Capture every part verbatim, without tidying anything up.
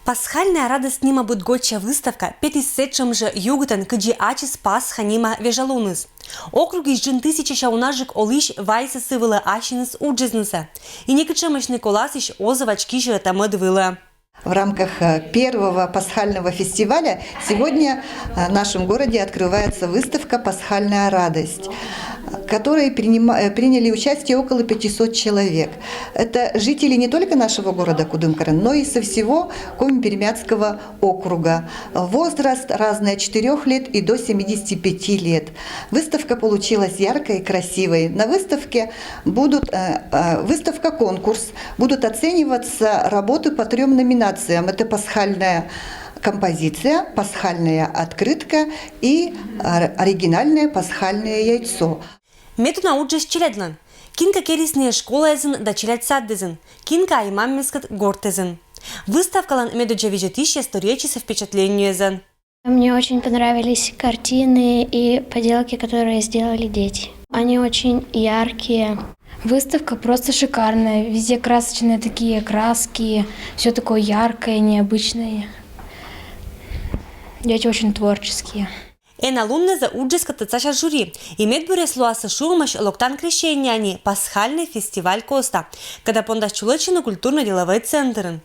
«Пасхальная радость» нима быд гоча выставка петіс сэтшӧм жӧ югытӧн, кыдзи ачыс Пасха нима вежалуныс. Округысь джын тысячаысь унаджык олысь вайисӧ сы вылӧ ассьыныс уджавнысӧ. И некытшӧмӧсь нин коласысь оз вач кисьӧ та мӧд вылӧ. В рамках э, первого пасхального фестиваля сегодня э, в нашем городе открывается выставка «Пасхальная радость», в которой принима- э, приняли участие около пятисот человек. Это жители не только нашего города Кудымкара, но и со всего Коми-Пермяцкого округа. Возраст разный от четырёх лет и до семидесяти пяти лет. Выставка получилась яркой и красивой. На выставке будут э, э, выставка-конкурс. Будут оцениваться работы по трём номинациям. Это пасхальная композиция, пасхальная открытка и э, оригинальное пасхальное яйцо. Медуна уджыс челядьлӧн. Кинкӧ керисны школаязын да челядь саддісын, кинкӧ ай-маммискӧд гортазын. Выставкалӧн медодзза визитысь сторйӧдчис впечатлениезӧн. Мне очень понравились картины и поделки, которые сделали дети. Они очень яркие. Выставка просто шикарная. Везде красочные такие краски. Все такое яркое, необычное. Дети очень творческие. Ӧні луннас уджыс кӧ тӧдса жюри, и медбуръяс лоасны шуӧмаӧсь локтан крещениеӧ ни пасхальнӧй фестиваль коста, кодӧс пондас чулӧдчыны культурно-деловӧй центрын.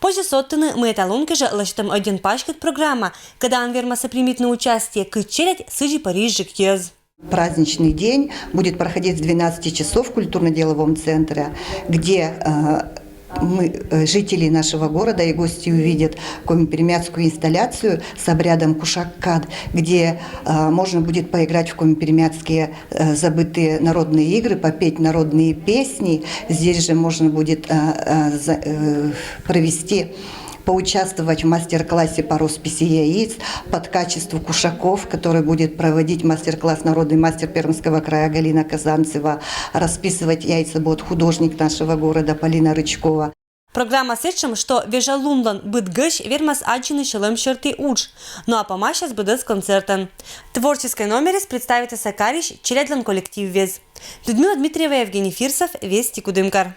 Позьӧ содтыны, мый талун кежлӧ лӧсьӧдӧма ӧдйӧн паськыд программа, кодӧн вермасны примитны участие кыдз челядь, сідзи пӧрысьджык йӧз. Праздничный день будет проходить с двенадцати часов в культурно-деловом центре, где э, мы, э, жители нашего города и гости увидят коми-пермяцкую инсталляцию с обрядом кушак-кад, где э, можно будет поиграть в коми-пермяцкие э, забытые народные игры, попеть народные песни. Здесь же можно будет э, э, за- э, провести поучаствовать в мастер-классе по росписи яиц, по ткачеству кушаков, который будет проводить мастер-класс народный мастер Пермского края Галина Казанцева. Расписывать яйца будет художник нашего города Полина Рычкова. Программа сэтшӧм, что вежалунлӧн быд гӧсь вермас аддзыны сьӧлӧм серти удж, но а помасяс быдӧн концертӧн. Творческӧй номерыс представитас карысь челядьлӧн коллективвез. Людмила Дмитриева, Евгений Фирсов, «Вести Кудымкар».